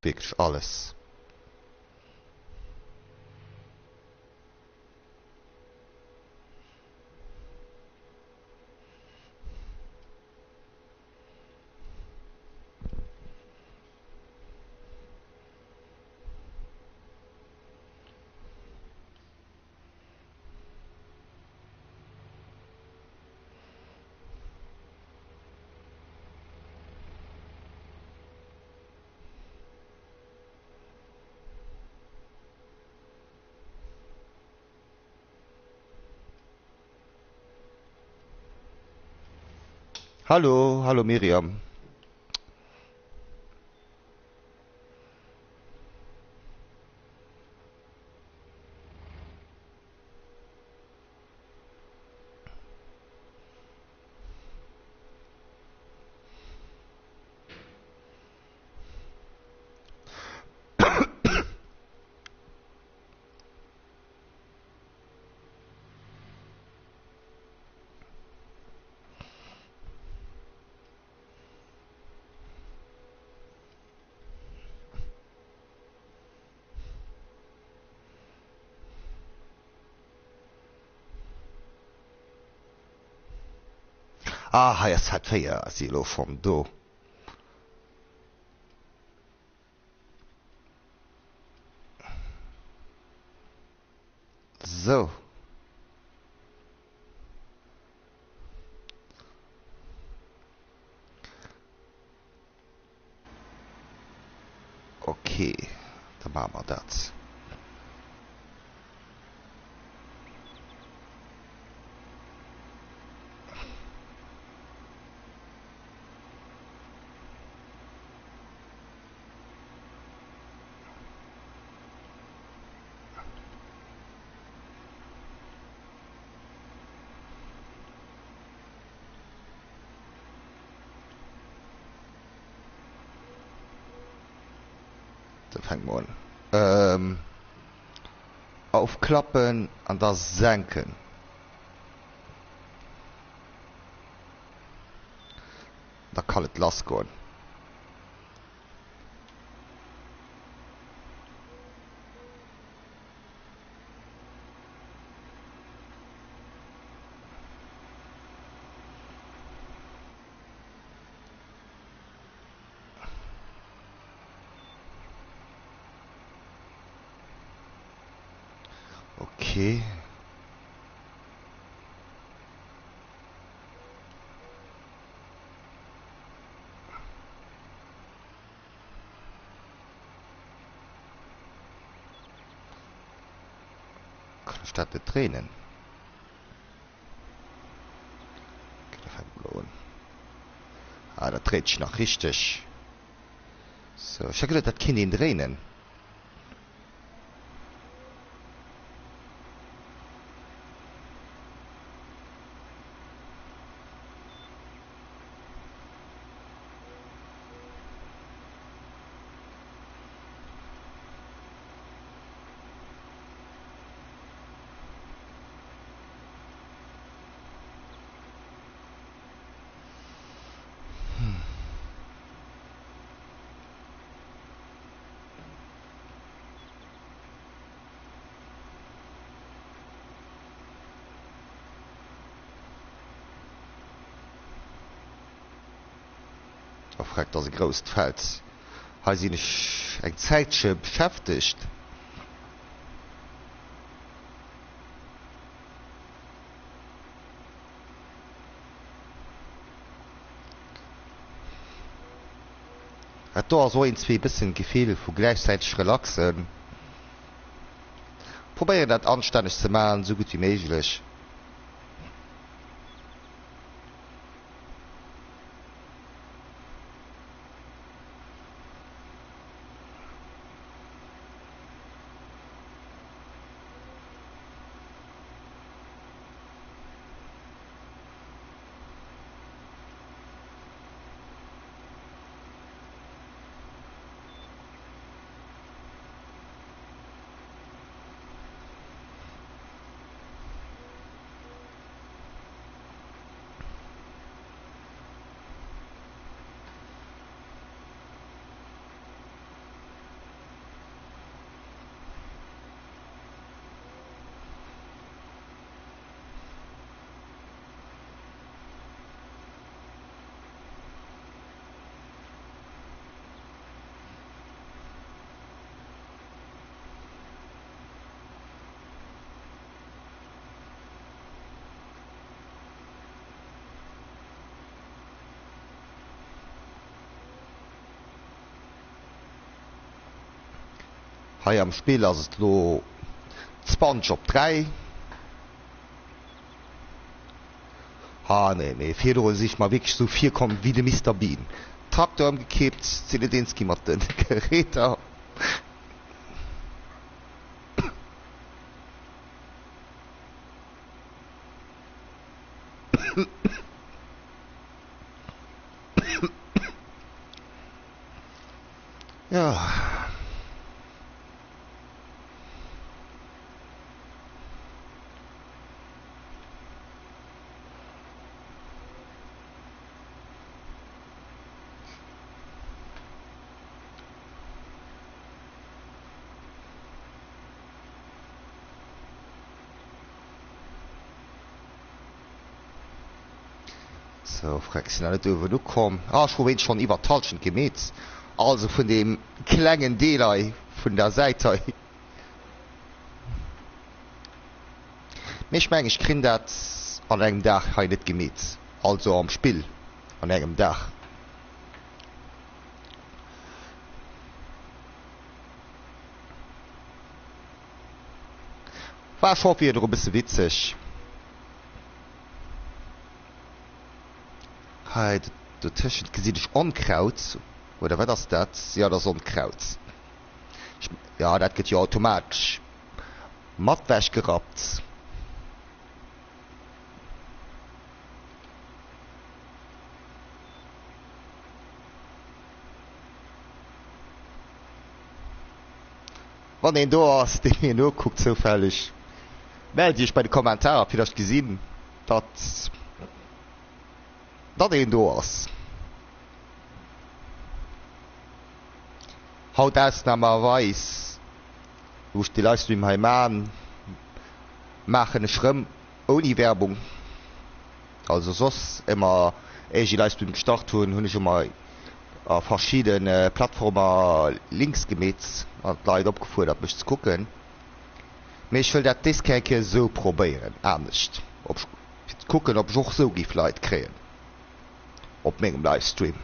Wierklech alles. Hallo, hallo Miriam. Ah, hei ass Z4, ass si elo schonn do. Sou. Ok, da maache mer dat. Da fänke mer un. Ähm, aufklappen an da senken. Da kann et lass goen. Okay. Kann ech dat net dréinen? Okay, da fänkt mol un. Ah, dat dréit sech nach richteg. So, ech hat geduet, dat kinnt een dréinen. Oh freck, dat ass e grousst Feld. Hei sinn ech eng Zäitche beschäftegt. Dat do ass och iergendswéi e bëssen d'Gefill vu gläichzäiteg relaxen. Probéieren dat anstänneg ze maachen, esou gutt wéi méiglech. Hei am Spill ass et elo 20 op 3. Ah nee, mee virdru si ech mer wierklech esou virkomm wéi de Mister Bean. Trakter ëmgekippt, sinn net eens gi mat de Geräter. Jo. Sou, freck, sinn nach net uewen ukomm. Ah, ech hu wéinst schonn iwwert d'Halschent gemeet. Also vun deem klengen Deel hei vun der Säit hei. Mee ech mengen, ech krin dat an engem Dag hei net gemeet. Also am Spill an engem Dag. War scho virdru e bësse witzeg. Hei dotëschent gesinn ech Onkraut, oder wat ass dat? Jo, dat ass Onkraut. Jo, dat gëtt jo automatesch mat wechgerappt. Wann een do ass, dee mir nokuckt zoufälleg, mellt iech bei de Kommentarer, fir datt ech gesinn, datt datt een do ass. Haut ausnahmerweis, wou ech de Livestream hei maan, maachen ech rëm ouni Werbung. Also soss emmer éier ech ee Livestream gestart hunn, hunn ech emmer a verschidden Plattformer Links gemeet an d'Leit opgefuerdert mech ze kucken. Mee ech wëll dat des Kéier eng Kéier esou probéieren, anescht, op fir ze kucken ob ech och esou géif Leit kréien op mengem Livestream.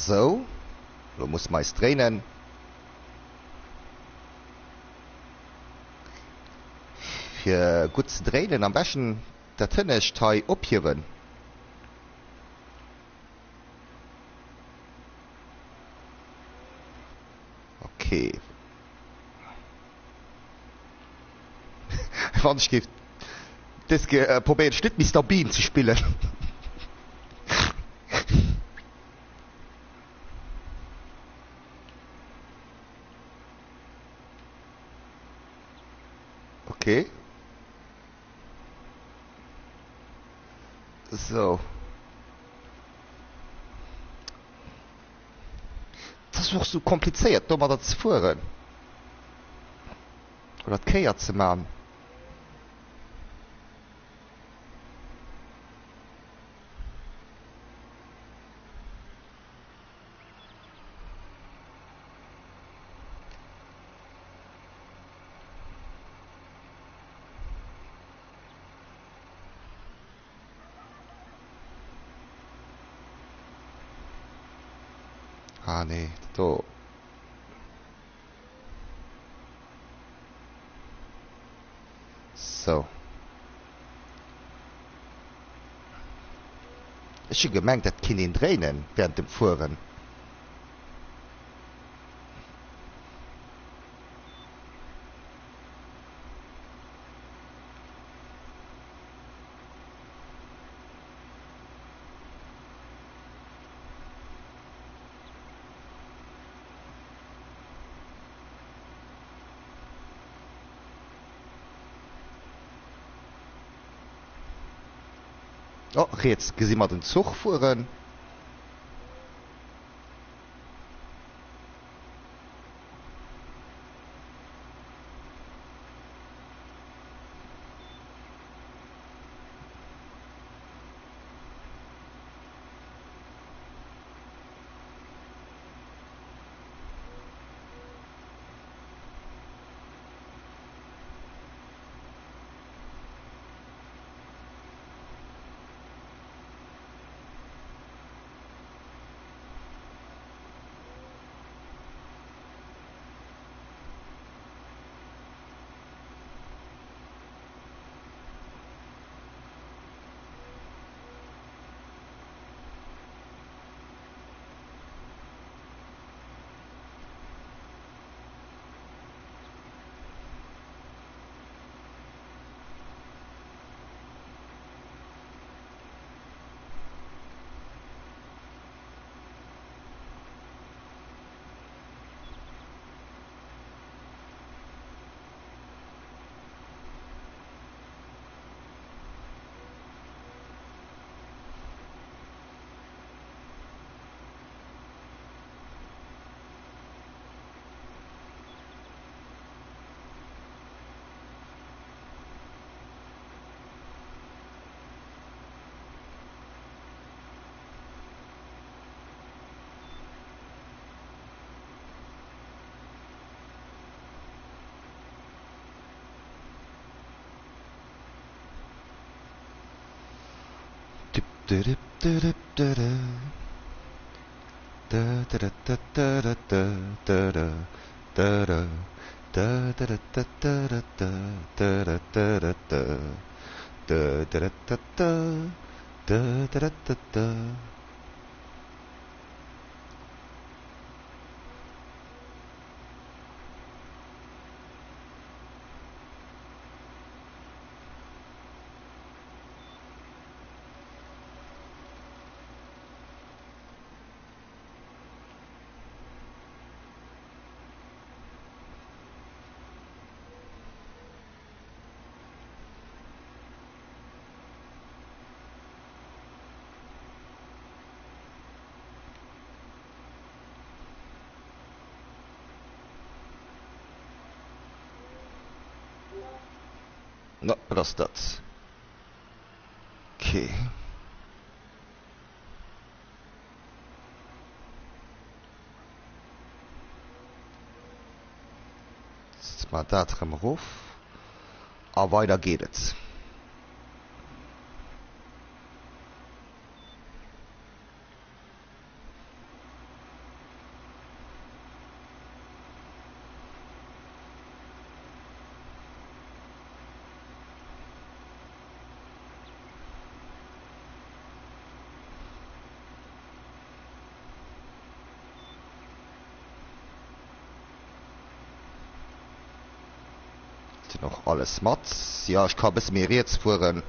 Sou, lo musse mer eis dréinen. Fir gutt ze dréinen, am beschten dat hënnescht hei ophiewen. Ok. Wann ech géif des Kéier probéieren ech net Mister Bean ze spillen. Ok. Sou. Et ass och sou komplizéiert domadder ze fueren. Oder d'Kéier ze man. Ah nee, dat do. Sou. Ech hu gemengt dat kinnt een dréinen während dem Fueren. Oh, riets gesi mer den Zuch fueren. Na, wat ass dat? Okay. Setze mer dat erëm erof. A weider geet et. Sinn och alles mat. Jo, ech ka e bësse méi riets fueren.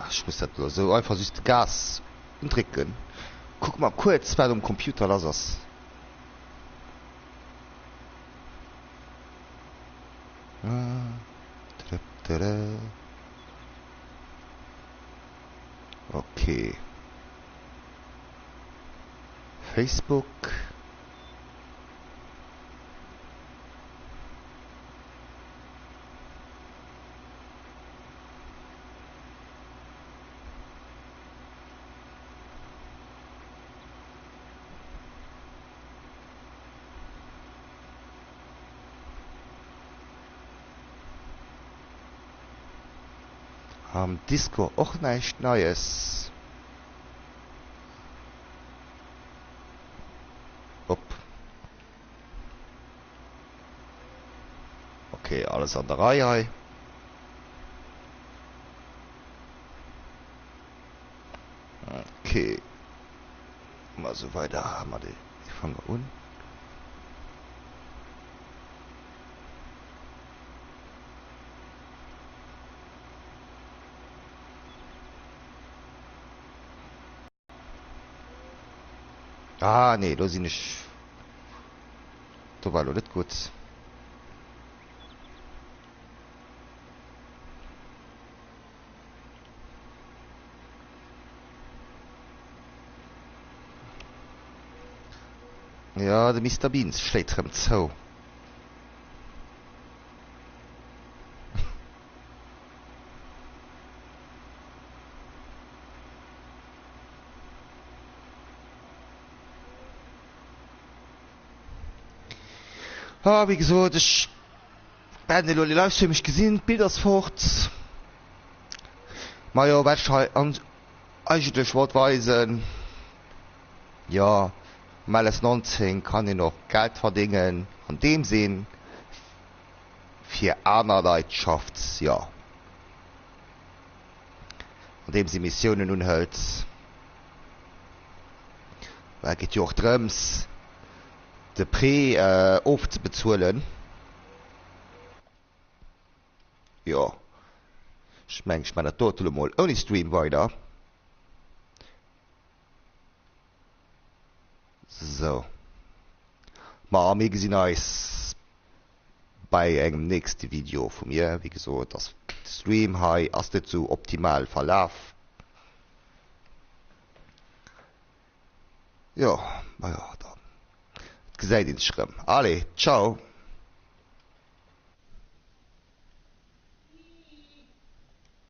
Ech muss dat elo esou einfach just de Gas undrécken. Kucke mer kuerz wat um Computer lass ass. Okay. Facebook. Am Disco och näischt Neies. Op. Ok, alles an der Rei hei. Ok, ma sou weider mat de Fanger un. Ah nee, do sinn ech, do war elo net gutt. Jo, de Mister Beans schléit rëm zou. Ah, wéi gesot, ech beenden elo de Livestream. Ech gesinn, d'Bild ass fort. Majo, wat ech hei eigentlech wollt weisen, jo, am LS19 kann een och Geld verdéngen, andeems een fir aner Leit schafft, jo, andeems ee Missiounen unhëlt. Well et geet jo och drëms, de Prêt ofzebezuelen. Jo, ech mengen, ech man dat dote lo mol ouni Stream weider. Sou. Ma mir gesinn eis bei engem nächste Video vu mir. Wéi gesot ass de Stream hei ass net sou optimal verlaf. Jo, majo dann, et gesäit een sech rëm. Allez, ciao!